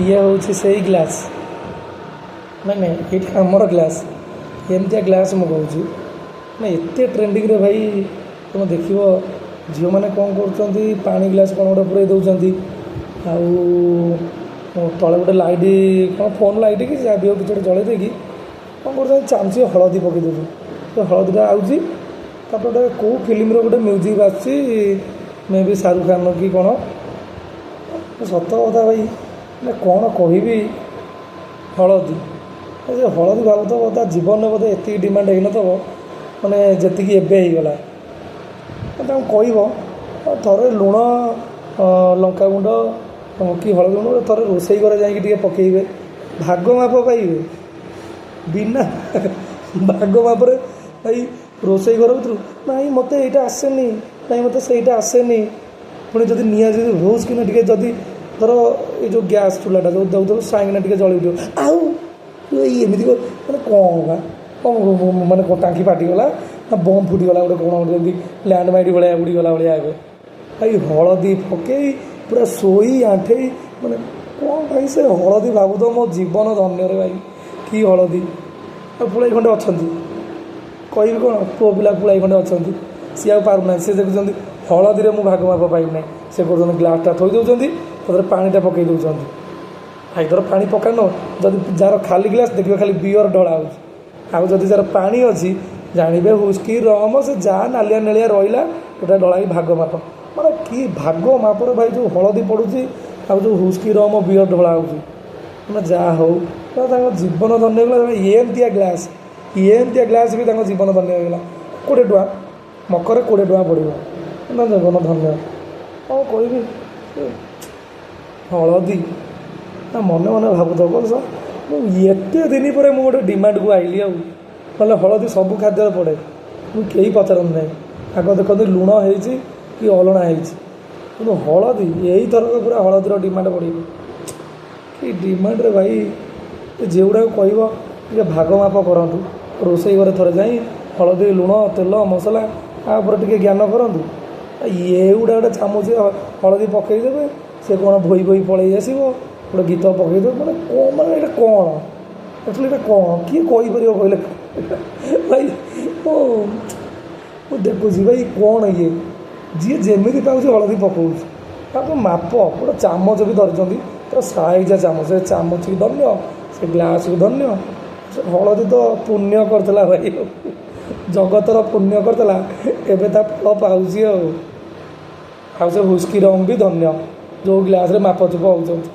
ଇଏ ହେଉଛି ସେଇ ଗ୍ଲାସ୍। ନାଇଁ ନାଇଁ, ଏଇଟା ଆମର ଗ୍ଲାସ୍, ଏମିତିଆ ଗ୍ଲାସ୍ ମୁଁ କହୁଛି ନା ଏତେ ଟ୍ରେଣ୍ଡିଂରେ ଭାଇ। ତୁମେ ଦେଖିବ ଝିଅମାନେ କ'ଣ କରୁଛନ୍ତି, ପାଣି ଗ୍ଲାସ୍ କ'ଣ ଗୋଟେ ପୁରେଇ ଦେଉଛନ୍ତି, ଆଉ ତଳେ ଗୋଟେ ଲାଇଟ୍, କ'ଣ ଫୋନ୍ ଲାଇଟ୍ କି ଯାହା ବି ହଉ କିଛି ଗୋଟେ ଜଳେଇ ଦେଇକି କ'ଣ କରୁଛନ୍ତି, ଚାମଚି ହଳଦୀ ପକାଇ ଦେଉଛନ୍ତି। ସେ ହଳଦୀଟା ଆଉଛି, ତାପରେ ଗୋଟେ କେଉଁ ଫିଲ୍ମର ଗୋଟେ ମ୍ୟୁଜିକ୍ ବାଜୁଛି, ମେ ବି ଶାହରୁଖ ଖାନର କି କ'ଣ। ସତ କଥା ଭାଇ, ମାନେ କ'ଣ କହିବି, ହଳଦୀ, ଏ ଯେ ହଳଦୀ ଭାବୁଥିବ ତା ଜୀବନରେ ବୋଧେ ଏତିକି ଡିମାଣ୍ଡ ହେଇନଥିବ, ମାନେ ଯେତିକି ଏବେ ହେଇଗଲା। ତାଙ୍କୁ କହିବ ଥରେ ଲୁଣ, ଲଙ୍କାଗୁଣ୍ଡ କି ହଳଦୀ ଗୁଣ୍ଡ ଥରେ ରୋଷେଇ ଘରେ ଯାଇକି ଟିକେ ପକାଇବେ, ଭାଗ ମାପ ପାଇବେ। ବିନା ଭାଗ ମାପରେ ଭାଇ ରୋଷେଇ ଘର ଭିତରୁ ନାଇଁ ମୋତେ ଏଇଟା ଆସେନି, ନାଇଁ ମୋତେ ସେଇଟା ଆସେନି। ପୁଣି ଯଦି ନିଆଁ ଯଦି ଭୁସ୍ କିନା ଟିକେ ଯଦି ଧର ଏଇ ଯେଉଁ ଗ୍ୟାସ୍ ଚୁଲାଟା ଯେଉଁ ଦେଉଥିବ, ସାଙ୍ଗକିନା ଟିକେ ଜଳି ଉଠିବ, ଆଉ ଏଇ ଏମିତି ମାନେ କ'ଣ ବା କ'ଣ, ମାନେ କ'ଣ ଟାଙ୍କି ଫାଟିଗଲା ନା ବମ୍ ଫୁଟିଗଲା ଗୋଟେ କ'ଣ ଗୋଟେ ଯେମିତି ଲ୍ୟାଣ୍ଡ ମାଇନ୍ ଭଳିଆ ଉଡ଼ିଗଲା ଭଳିଆ ଏବେ। ଭାଇ ହଳଦୀ ପକେଇ ପୁରା ଶୋଇ ଆଣ୍ଠେଇ, ମାନେ କ'ଣ ଭାଇ ସେ ହଳଦୀ ଭାବୁଥିବ ମୋ ଜୀବନ ଧନ୍ୟରେ ଭାଇ, କି ହଳଦୀ। ଆଉ ପୁଳାଇ ଖଣ୍ଡେ ଅଛନ୍ତି, କହିବି କ'ଣ, ପୁଅ ପିଲା ପୁଳାଇ ଖଣ୍ଡେ ଅଛନ୍ତି, ସିଏ ଆଉ ପାରୁନାହାନ୍ତି। ସିଏ ଦେଖୁଛନ୍ତି ହଳଦୀରେ ମୁଁ ଭାଗ ମାପ ପାଇବି ନାହିଁ, ସେ କରୁଛନ୍ତି ଗ୍ଲାସ୍ଟା ଥୋଇ ଦେଉଛନ୍ତି, ତା ଦେହରେ ପାଣିଟା ପକାଇ ଦେଉଛନ୍ତି। ଭାଇ ଧର ପାଣି ପକାନ, ଯଦି ଯାହାର ଖାଲି ଗ୍ଲାସ୍ ଦେଖିବେ ଖାଲି ବିୟର ଢଳା ହେଉଛି, ଆଉ ଯଦି ଯାହାର ପାଣି ଅଛି ଜାଣିବେ ହୁସ୍କି ରମ ସେ ଯାହା ନାଲିଆ ନେଳିଆ ରହିଲା ଗୋଟା ଢଳା ହେଇକି ଭାଗ ମାପ। ମାନେ କି ଭାଗ ମାପରେ ଭାଇ ଯେଉଁ ହଳଦୀ ପଡ଼ୁଛି ଆଉ ଯେଉଁ ହୁସ୍କି ରମ ବିୟର ଢଳା ହେଉଛି, ମାନେ ଯାହା ହଉ ତାଙ୍କ ଜୀବନ ଧନ୍ୟ ହେଇଗଲା। ଏମିତିଆ ଗ୍ଲାସ୍, ଏମିତିଆ ଗ୍ଲାସ୍ ବି ତାଙ୍କ ଜୀବନ ଧନ୍ୟ ହେଇଗଲା। 20 ଟଙ୍କା ମକରେ 20 ଟଙ୍କା ପଡ଼ିବ, ତାଙ୍କ ଜୀବନ ଧନ୍ୟ। କ'ଣ କହିବି ହଳଦୀ ନା ମନେ ମନେ ଭାବୁଥିବ କଣ ମୁଁ ଏତେ ଦିନ ପରେ ମୁଁ ଗୋଟେ ଡିମାଣ୍ଡକୁ ଆଇଲି। ଆଉ ନହେଲେ ହଳଦୀ ସବୁ ଖାଦ୍ୟରେ ପଡ଼େ, ମୁଁ କେହି ପଚାରନ୍ତି ନାହିଁ। ଆଗ ଦେଖନ୍ତି ଲୁଣ ହେଇଛି କି ଅଲଣା ହେଇଛି, କିନ୍ତୁ ହଳଦୀ ଏଇଥରକ ପୁରା ହଳଦୀର ଡିମାଣ୍ଡ ବଢ଼ିବ। କି ଡିମାଣ୍ଡରେ ଭାଇ, ଯେଉଁଗୁଡ଼ାକ କହିବ ଟିକେ ଭାଗ ମାପ କରନ୍ତୁ, ରୋଷେଇ ଘରେ ଥରେ ଯାଇ ହଳଦୀ ଲୁଣ ତେଲ ମସଲା ତା ଉପରେ ଟିକେ ଜ୍ଞାନ କରନ୍ତୁ। ଏଗୁଡ଼ା ଗୋଟେ ଚାମଚ ହଳଦୀ ପକାଇଦେବେ, ସେ କ'ଣ ଭୋଇ ଭୋଇ ପଳେଇ ଆସିବ, ଗୋଟେ ଗୀତ ପକାଇଦେବେ, ମାନେ କ'ଣ, ମାନେ ଏଇଟା କ'ଣ ଆକ୍ଚୁଆଲି, ଏଇଟା କ'ଣ କିଏ କହିପାରିବ କହିଲେ ଭାଇ? ମୁଁ ଦେଖୁଛି ଭାଇ କ'ଣ ଇଏ, ଯିଏ ଯେମିତି ପାଉଛି ହଳଦୀ ପକାଉଛି, ତାକୁ ମାପ ଗୋଟେ ଚାମଚ ବି ଧରିଛନ୍ତି ପୁରା ସାଇଜା ଚାମଚ, ସେ ଚାମଚକୁ ଧନ୍ୟ, ସେ ଗ୍ଲାସ୍କୁ ଧନ୍ୟ। ସେ ହଳଦୀ ତ ପୁଣ୍ୟ କରିଥିଲା ଭାଇ, ଜଗତର ପୁଣ୍ୟ କରିଥିଲା, ଏବେ ତା ଫଳ ପାଉଛି। ଆଉ ସେ ହୁସ୍କି ରମ୍ ବି ଧନ୍ୟ, ଯେଉଁ ଗ୍ଲାସ୍ରେ ମାପଚୁପ ହେଉଛନ୍ତି।